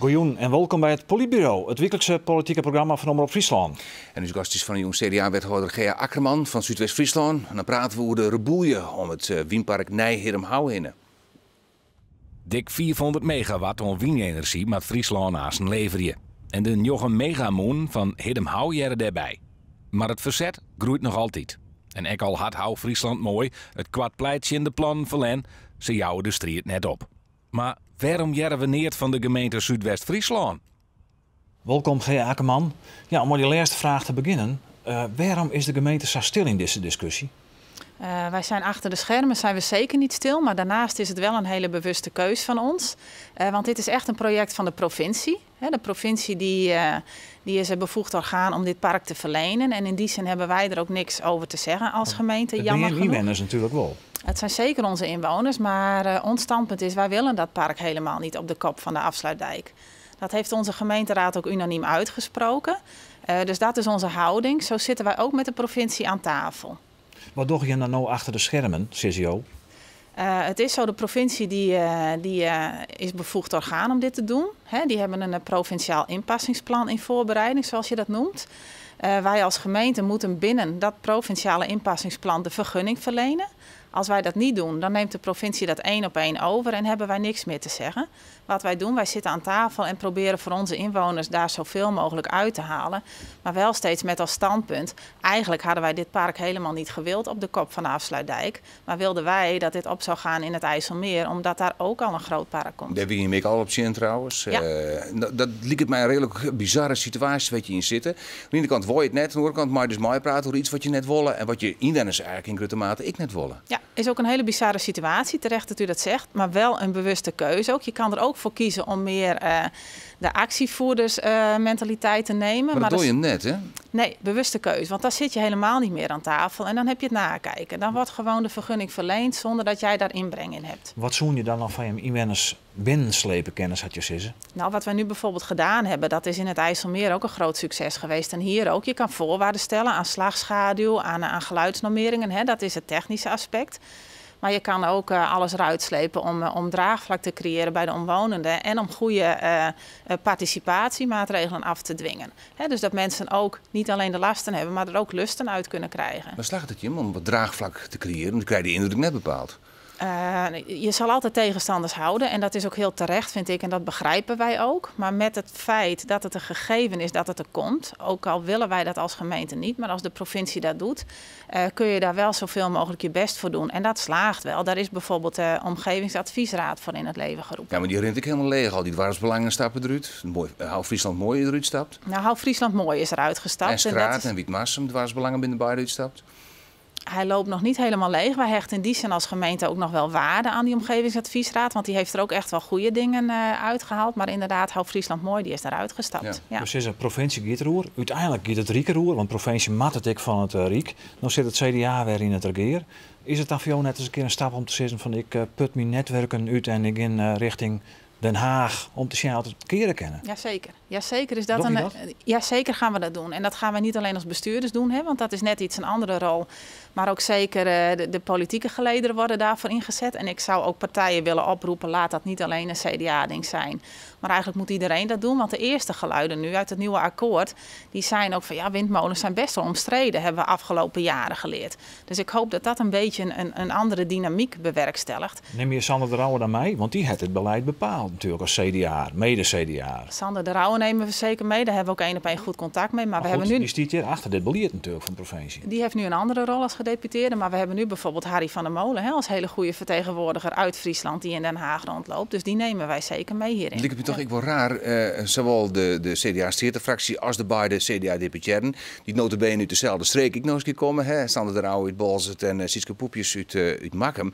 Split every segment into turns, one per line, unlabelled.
Goejûn en wolkom by it Polytburo, it wyklikse politike programma fan Omrop Fryslân.
En ús gast is fan 'e jûn CDA-wethâlder Gea Akkerman fan Súdwest-Fryslân. En dan prate we oer de rebûlje om it wynpark Nij Hiddum-Houw hinne.
Dik 500 megawatt oan wynenerzjy moat Fryslân aansten leverje. En de njoggen megamûnen fan Hiddum-Houw hearre dêrby. Mar it ferset groeit noch altyd. En ek al hat Hou Friesland Mooi it koart pleit tsjin de plannen ferlern, se jouwe de striid net op. Mar wêrom hearre we neat fan de gemeente Súdwest-Fryslân?
Wolkom Gea Akkerman. Ja, om mei dy lêste fraach te begjinnen. Wêrom is de gemeente sa stil yn dizze diskusje?
Wij zijn achter de schermen zijn we zeker niet stil, maar daarnaast is het wel een hele bewuste keus van ons. Want dit is echt een project van de provincie. De provincie die is het bevoegd orgaan om dit park te verlenen. En in die zin hebben wij er ook niks over te zeggen als gemeente.
It
Jammer
binne
genoeg.
ynwenners natuerlik wol.
Het zijn zeker onze inwoners, maar ons standpunt is: wij willen dat park helemaal niet op de kop van de Afsluitdijk. Dat heeft onze gemeenteraad ook unaniem uitgesproken. Dus dat is onze houding. Zo zitten wij ook met de provincie aan tafel.
Wat dogge jim dan no achter de skermen, sizze jo?
Het is zo, de provincie die is bevoegd orgaan om dit te doen. Hè, die hebben een provinciaal inpassingsplan in voorbereiding, zoals je dat noemt. Wij als gemeente moeten binnen dat provinciale inpassingsplan de vergunning verlenen. Als wij dat niet doen, dan neemt de provincie dat één op één over en hebben wij niks meer te zeggen. Wat wij doen, wij zitten aan tafel en proberen voor onze inwoners daar zoveel mogelijk uit te halen. Maar wel steeds met als standpunt, eigenlijk hadden wij dit park helemaal niet gewild op de kop van de Afsluitdijk. Maar wilden wij dat dit op zou gaan in het IJsselmeer, omdat daar ook al een groot park komt.
Dêr wie ik al op tsjin trouwens.
Ja.
Dat liket my in reedlik bizarre situaasje wêr't je yn sitte. Oan de iene kant wol je it net, oan de oare kant meie je dus meiprate oer iets wat je net wolle en wat je ynwenners eigentlik yn grutte mate ek net wolle.
Ja, is ook een hele bizarre situatie, terecht dat u dat zegt, maar wel een bewuste keuze ook. Je kan er ook voor kiezen om meer de actievoerdersmentaliteit te nemen.
Maar dat
Maar
doe
dat
je net, hè?
Nee, bewuste keuze, want dan zit je helemaal niet meer aan tafel en dan heb je het nakijken. Dan wordt gewoon de vergunning verleend zonder dat jij daar inbreng in hebt.
Wat soene je dan nog fan je ynwenners binnenslepe kinne, sa't je sizze?
Nou, wat wij nu bijvoorbeeld gedaan hebben, dat is in het IJsselmeer ook een groot succes geweest. En hier ook. Je kan voorwaarden stellen aan slagschaduw, aan geluidsnormeringen. Hè? Dat is het technische aspect. Maar je kan ook alles eruit slepen om draagvlak te creëren bij de omwonenden en om goede participatiemaatregelen af te dwingen. Hè, dus dat mensen ook niet alleen de lasten hebben, maar er ook lusten uit kunnen krijgen.
Maar slagget it jim om wat draagvlak te creëren? Want dan krije je de yndruk net bepaald.
Je zal altijd tegenstanders houden en dat is ook heel terecht, vind ik, en dat begrijpen wij ook. Maar met het feit dat het een gegeven is dat het er komt, ook al willen wij dat als gemeente niet, maar als de provincie dat doet, kun je daar wel zoveel mogelijk je best voor doen. En dat slaagt wel. Daar is bijvoorbeeld de Omgevingsadviesraad voor in het leven geroepen.
Ja, maar dy rint ek hielendal leech. Al dy doarpsbelangen stappe derút. Moai, Hou Friesland Mooi derút stapt.
Nou, Hou Friesland Mooi is eruit gestapt.
En
En dat
Skraard
is
en Wytmarsum, doarpsbelangen binne beide útstapt.
Hij loopt nog niet helemaal leeg. Wij hechten in die zin als gemeente ook nog wel waarde aan die Omgevingsadviesraad. Want die heeft er ook echt wel goede dingen uitgehaald. Maar inderdaad, Hou Friesland Mooi, die is daaruit gestapt.
Ja.
Ja.
Dus is een provincie giet deroer. Uteinlik giet it Ryk deroer, want provinsje moat it ek fan it Ryk. No sit it CDA wer yn it regear. Is it dan foar jo net ris in kear in stap om te sizzen fan ik put myn netwurken út en ik gean rjochting Den Haag om te sjen oft it keare kinne?
Jazeker. Jazeker is dat
Dogge je
een,
dat?
Ja, zeker gaan we dat doen. En dat gaan we niet alleen als bestuurders doen, hè, want dat is net iets een andere rol. Maar ook zeker de politieke gelederen worden daarvoor ingezet. En ik zou ook partijen willen oproepen, laat dat niet alleen een CDA-ding zijn. Maar eigenlijk moet iedereen dat doen, want de eerste geluiden nu uit het nieuwe akkoord, die zijn ook van ja, windmolens zijn best wel omstreden, hebben we afgelopen jaren geleerd. Dus ik hoop dat dat een beetje een andere dynamiek bewerkstelligt.
Nim je Sander de Rouwe dan mei? Want dy hat it belied bepaald natuerlik as CDA, mede CDA.
Sander de Rouwe nemen we zeker mee, daar hebben we ook één op één goed contact mee. Maar
Maar
we hebben
goed,
nu
dy stiet hjir achter dit belied natuerlik fan de provinsje.
Die heeft nu een andere rol als gedeputeerde, maar we hebben nu bijvoorbeeld Harry van der Molen, hè, als hele goede vertegenwoordiger uit Friesland die in Den Haag rondloopt. Dus die nemen wij zeker mee hierin.
Het liket my toch ek wol raar, sawol de CDA-steatefraksje as de beide CDA-deputearren, dy't nota bene út deselde streek ek noch ris komme, hè, Sander de Rouwe út Boalsert en Sietske Poepjes út Makkum,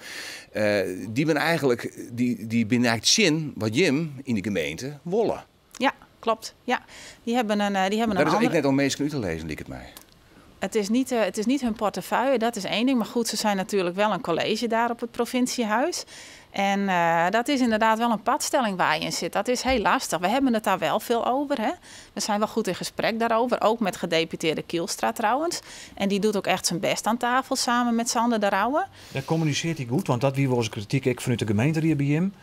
dy binne eigentlik, dy binne eigentlik tsjin wat jim yn de gemeente wolle.
Ja, klopt. Ja. Die hebben een
Dat is
andere
ek net om minsken út te lizzen, liket my.
Het is niet hun portefeuille, dat is één ding. Maar goed, ze zijn natuurlijk wel een college daar op het provinciehuis. En dat is inderdaad wel een padstelling waar je in zit. Dat is heel lastig. We hebben het daar wel veel over. Hè? We zijn wel goed in gesprek daarover. Ook met gedeputeerde Kielstra trouwens. En die doet ook echt zijn best aan tafel samen met Sander de Rouwe.
Ja, communiceert hij goed? Want dat wie was kritiek ik vanuit de gemeente hier bij hem.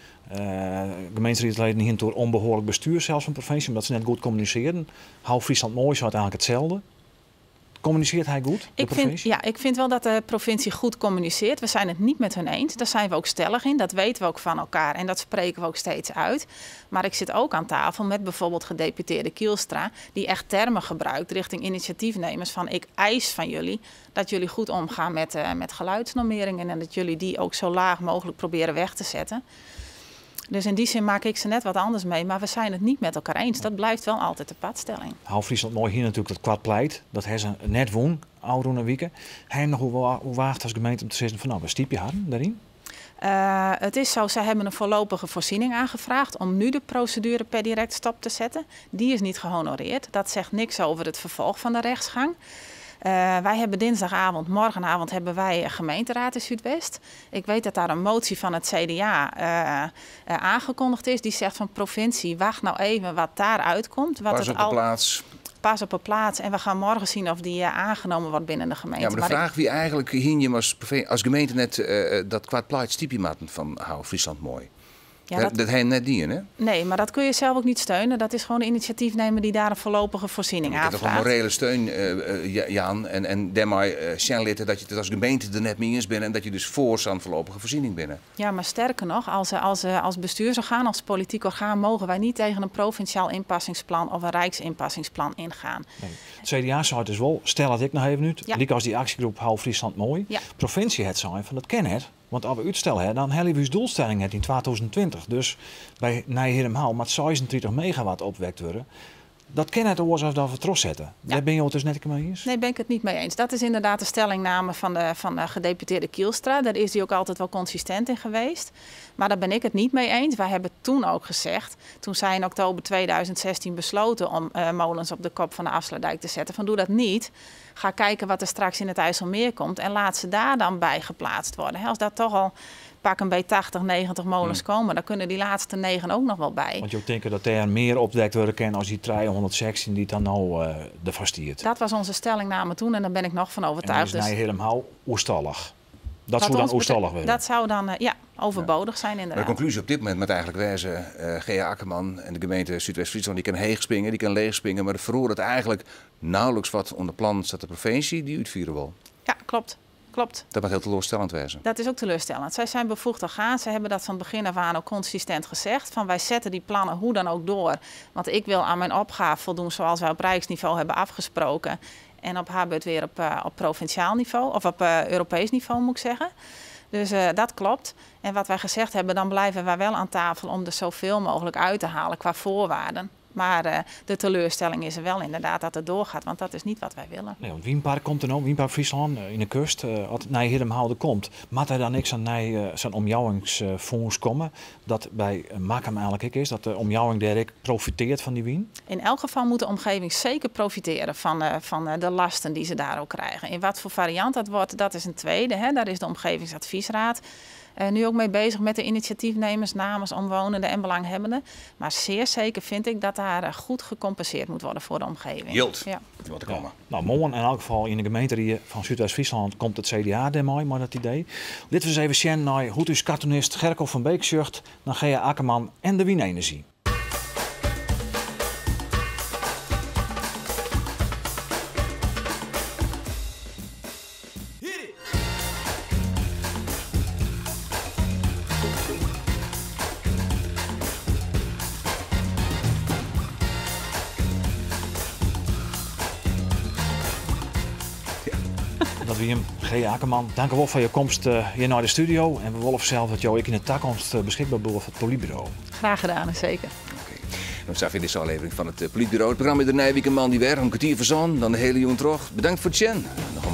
Gemeenteraadsleden hier door onbehoorlijk bestuur zelfs van provincie, omdat ze net goed communiceerden. Hou Friesland mooi, zou het eigenlijk hetzelfde. Communiceert hij goed, de provincie?
Ja, ik vind wel dat de provincie goed communiceert. We zijn het niet met hun eens. Daar zijn we ook stellig in. Dat weten we ook van elkaar en dat spreken we ook steeds uit. Maar ik zit ook aan tafel met bijvoorbeeld gedeputeerde Kielstra, die echt termen gebruikt richting initiatiefnemers van ik eis van jullie dat jullie goed omgaan met geluidsnormeringen en dat jullie die ook zo laag mogelijk proberen weg te zetten. Dus in die zin maak ik ze net wat anders mee, maar we zijn het niet met elkaar eens. Dat blijft wel altijd de padstelling.
Hou Friesland mooi hier natuurlijk dat kwart pleit. Dat hij ze net won, Oude Wieken. Hij nog hoe waagt als gemeente om te zeggen van nou, we stiep je haar daarin?
Het is zo, zij hebben een voorlopige voorziening aangevraagd om nu de procedure per direct stop te zetten. Die is niet gehonoreerd. Dat zegt niks over het vervolg van de rechtsgang. Wij hebben dinsdagavond, morgenavond hebben wij gemeenteraad in Zuidwest. Ik weet dat daar een motie van het CDA aangekondigd is. Die zegt van provincie, wacht nou even wat daar uitkomt. Wat
Pas
het
op de plaats.
Pas op de plaats. En we gaan morgen zien of die aangenomen wordt binnen de gemeente.
Ja, maar de vraag wie eigenlijk hier als gemeente net dat kwart plaats typie van Hou Friesland mooi.
Ja,
dat hij net die, hè?
Nee, maar dat kun je zelf ook niet steunen. Dat is gewoon de initiatiefnemer die daar een voorlopige voorziening aanvraagt.
Je hebt toch een morele steun, Jan, en daarmee uh, dat je het als gemeente er net mee eens bent en dat je dus voor zo'n voorlopige voorziening binnen.
Ja, maar sterker nog, als bestuursorgaan, als politiek orgaan, mogen wij niet tegen een provinciaal inpassingsplan of een rijksinpassingsplan ingaan.
Nee. Het CDA zou het dus wel, stel dat ik nog even nu, ja. Als die actiegroep Hou Friesland mooi, ja. Provincie het zijn van dat ken het. Want als we uitstellen, dan hebben we doelstelling het in 2020. Dus bij Nijhirmhaal maar 36 megawatt opwekt worden. Dat kan het oorzaak dat we trots zetten. Ja. Daar ben je het dus net mee eens?
Nee, ben ik het niet mee eens. Dat is inderdaad de stellingname van de gedeputeerde Kielstra. Daar is hij ook altijd wel consistent in geweest. Maar daar ben ik het niet mee eens. Wij hebben toen ook gezegd, toen zij in oktober 2016 besloten om molens op de kop van de Afsluitdijk te zetten, van doe dat niet. Ga kijken wat er straks in het IJsselmeer komt en laat ze daar dan bij geplaatst worden. Als dat toch al pak een bij 80, 90 molens komen, dan kunnen die laatste 9 ook nog wel bij.
Want je denkt dat er meer opdekt worden kan als die 316 die dan nou de vaststiert.
Dat was onze stellingname toen en daar ben ik nog van overtuigd.
En dat is helemaal oerstallig. Dat zou dan oerstallig worden?
Dat zou dan ja, overbodig zijn inderdaad.
Maar de conclusie op dit moment moet eigenlijk wijzen, Gea Akkerman en de gemeente Zuidwest-Friesland, die kan heeg springen, die kan leeg springen, maar de het eigenlijk nauwelijks wat onder plan staat de provincie die uitvieren wil.
Ja, klopt. Klopt.
Dat moet heel teleurstellend wezen.
Dat is ook teleurstellend. Zij zijn bevoegd orgaan. Ze hebben dat van het begin af aan ook consistent gezegd. Van wij zetten die plannen hoe dan ook door. Want ik wil aan mijn opgave voldoen zoals wij op rijksniveau hebben afgesproken. En op haar beurt weer op provinciaal niveau. Of op Europees niveau moet ik zeggen. Dus dat klopt. En wat wij gezegd hebben, dan blijven wij wel aan tafel om er zoveel mogelijk uit te halen qua voorwaarden. Maar de teleurstelling is er wel inderdaad dat het doorgaat, want dat is niet wat wij willen.
Nee, want Wienpark komt er nou, Wienpark Friesland in de kust, als het naar Hiddemhaalde komt, moet er dan niks aan zijn omjouwingsfonds komen, dat bij Makkum eigenlijk ik is, dat de omjouwing daar ik profiteert van die wien?
In elk geval moet de omgeving zeker profiteren van de lasten die ze daar ook krijgen. In wat voor variant dat wordt, dat is een tweede. Hè? Daar is de omgevingsadviesraad nu ook mee bezig met de initiatiefnemers namens omwonenden en belanghebbenden. Maar zeer zeker vind ik dat daar goed gecompenseerd moet worden voor de omgeving.
Jild,
ja.
Wat er komen.
Ja. Nou, morgen in elk geval in de gemeente van Zuidwest-Friesland komt het CDA daarmee, maar dat idee. Dit was even zien naar hoe is cartoonist Gerco van Beek zucht naar Gea Akkerman en de Wienenergie. Gea Akkerman, dank u wel voor je komst hier naar de studio. En we willen zelf dat jou ik in de toekomst beschikbaar ben voor het Politbureau.
Graag gedaan, zeker.
Oké. Dan zag je deze aflevering van het Politbureau. Het programma de Nijwiekenman die weer om kwartier verzon, dan de hele jongen terug. Bedankt voor het zien. Nog een